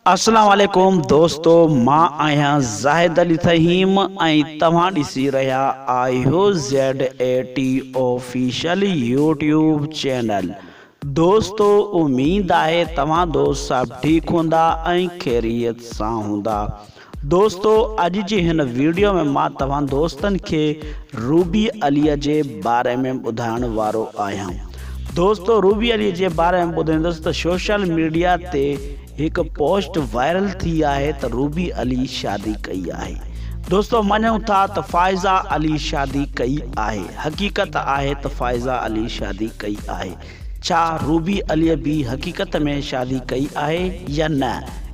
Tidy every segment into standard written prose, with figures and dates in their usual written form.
اسلام عليڪم دوستو مان آهيان زاهد علي ٿهيم ۽ توهان ڏسي رهيا آهيو Z A T official YouTube channel دوستو اميد آهي توهان دوست سڀ ٺيڪ هوندا ۽ خيريت سان هوندا دوستو اڄ جي هن ويڊيو ۾ مان توهان دوستن کي روبي علي جي باري ۾ ٻڌائڻ وارو آهيان دوستو روبي علي جي باري ۾ ٻڌائيندس ته سوشل ميڊيا تي هڪ پوسٽ وائرل ٿي آهي ته روبي علي شادي ڪئي آهي دوستو مڃون ٿا ته فائزه علي شادي ڪئي آهي حقيقت آهي ته فائزه علي شادي ڪئي آهي ڇا روبي علي به حقيقت ۾ شادي ڪئي آهي يا نه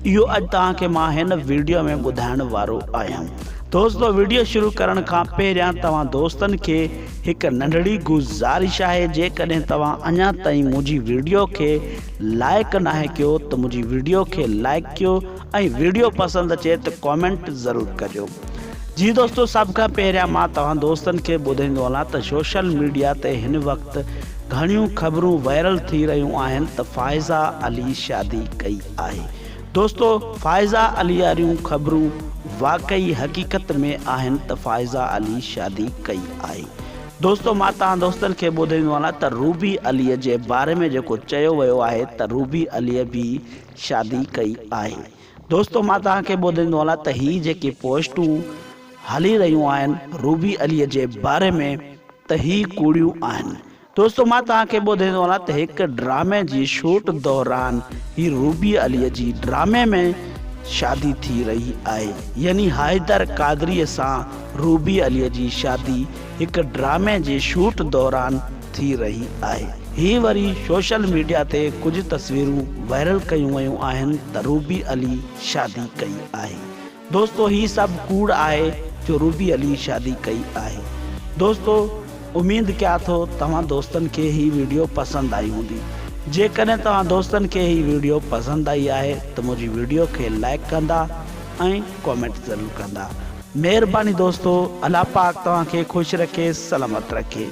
اهو اڄ توهان کي مان هن ويڊيو ۾ ٻڌائڻ وارو آهيان دوستو ويڊيو شروع ڪرڻ کان پهريان توهان دوستن کي هڪ ننڍڙي گذارش آهي جيڪڏهن توهان اڃا تائين منهنجي ويڊيو کي لائيڪ ناهي ڪيو ته منهنجي ويڊيو کي لائيڪ ڪيو ۽ ويڊيو پسند اچي ته ڪامينٽ ضرور ڪجو جي دوستو سڀ کان پهريان مان توهان دوستن کي ٻڌائيندو هلان ته سوشل ميڊيا تي هن وقت گهڻيون خبرون وائرل ٿي رهيون آهن ته فائزه علي شادي ڪئي آهي دوستو فائزه علي واريون خبرون واقعي حقيقت ۾ آهن ته فائزه علي شادي ڪئي آهي دوستو مان توهان دوستن کي ٻڌائيندو هلان ته روبي علي جي باري ۾ جيڪو چيو ويو آهي ته روبي علي به شادي ڪئي آهي دوستو مان توهان کي ٻڌائيندو هلان ته هي جيڪي پوسٽون هلي رهيون آهن روبي علي جي باري ۾ ته هي ڪوڙيون آهن دوستو مان توهان کي ٻڌائيندو هلان ته هڪ ڊرامي جي شوٽ دوران هي روبي علي جي ڊرامي ۾ شادي ٿي رهي آهي يعني حيدر قادري سان روبي علي جي شادي هڪ ڊرامي جي شوٽ دوران ٿي رهي آهي هي وري سوشل ميڊيا تي ڪجهه تصويرون وائرل ڪيون ويون آهن ته روبي علي شادي ڪئي آهي دوستو هي سڀ ڪوڙ آهي جو روبي علي شادي ڪئي آهي دوستو اميد ڪيا ٿو توهان دوستن کي هي ويڊيو پسند آئي هوندي جيڪڏهن توهان دوستن کي هي ويڊيو پسند آئي آهي ته منهنجي ويڊيو کي لائيڪ ڪندا ۽ ڪامينٽ ضرور ڪندا مهرباني دوستو الله پاڪ توهان کي خوش رکي سلامت رکي.